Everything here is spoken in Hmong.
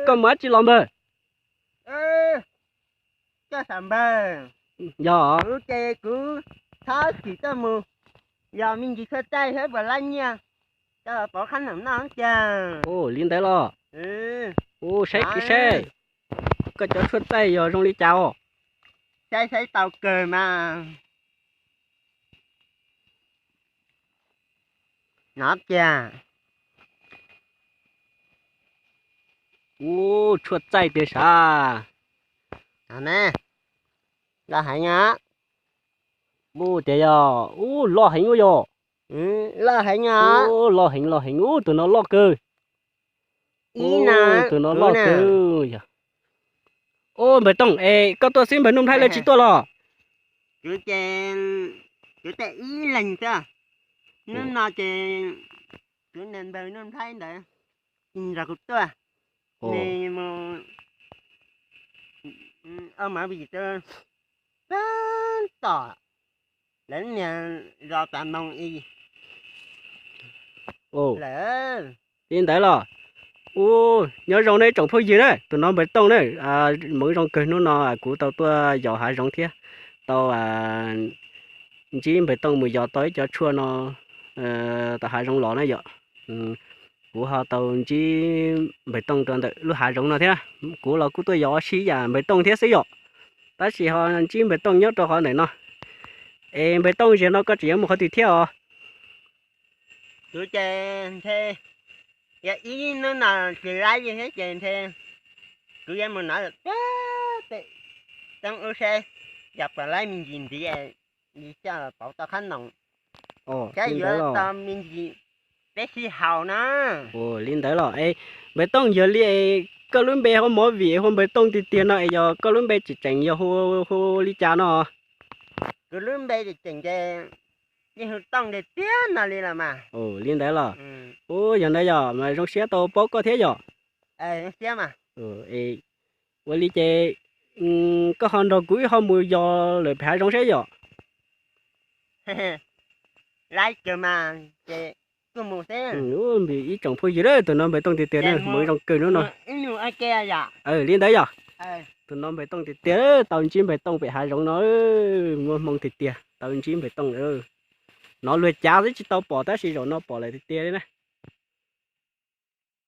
Koj mus dab tsi los npawg? Coj xav npawg, yog kuv ces kuv txhob txwm tuaj mus yos me ntsis tshuaj txaij thiab puas lab nyiaj coj los pauv qhab noom noj tiag. Li ntawd los? Ua saib saib, koj cov tshuaj txaij yog zoo li cas os? Saib saib tau kawg mas. No tiag. Ua tshuaj txaij tiag sav. Loj heev. Ua tiag yog, ua loj heev ua yog. Loj heev, loj heev loj heev, ua tus no loj kawg. Tus no loj kawg yog. Ua npawg Tooj es koj tuaj xwb npawg Nuj Nplhaib lawv tsis tuaj los? Kuv ces kuv tej ib leeg xwb. Hnub no ces kuv npawg Nuj Nplhaib ntawd nrog kuv tuaj, nws mus ua movie rau tom lawv niag zos Tav Moos ib lawm. Li ntawd los? Ua, nyob zoo nej tsoom phooj ywg na, tus no npawg Tooj na. Hmoov zoo kawg, hnub no kuv tau tuaj yos hav zoov thiab tau ntsib npawg Tooj mus yos tau ib cov tshuaj no tom hav zoov los na yom. Kuv ho tau ntsib npawg Tooj rau ntawm lub hav zoov no thiab. Kuv los kuj tuaj yos ua si yam npawg Tooj thiab xwb yom, tab sis ho ntsib npawg Tooj nyob rau qhov ntawm no. Es npawg Tooj, zaum no koj tseem yuav mus qhov twg thiab os? Kuv ces ntshe yog ib hnub no tsis laib li thiab ces ntshe kuv yuav mus nov lawm pem tej roob ub seb yog puas laib me ntsis ntxiv es coj los pauv tau qhab noom, saib yuav tau me ntsis peb sib haum na. Ua li ntawd los? Es npawg Tooj, yog li koj lub npe hu Movie, hu npawg Tooj tiag tiag no es yog koj lub npe tseem tseem yog hu li cas no? Kuv lub npe tseem tseem ces yeej hu Tooj tiag tiag no li los mas. Li ntawd los? Ua yog ntawd yog mas zoo siab tau paub koj thiab yom. Ua li ces koj ho nrog kuv wb ho mus yos lawm pem hav zoov seb yom. Laib kawg mas ces kuj mus xwb. Ib tsoom phooj ywg, tus no npawg Tooj tiag tiag na, mus zoo kawg hnub no. Li ntawd yog? Tus no npawg Tooj tiag tiag, tau ntsib npawg Tooj pem hav zoov no, muaj hmoo tiag tiag tau ntsib npawg Tooj. Nov luag cav xwb tsis tau pom tab sis zaum no pom lawm tiag tiag li na.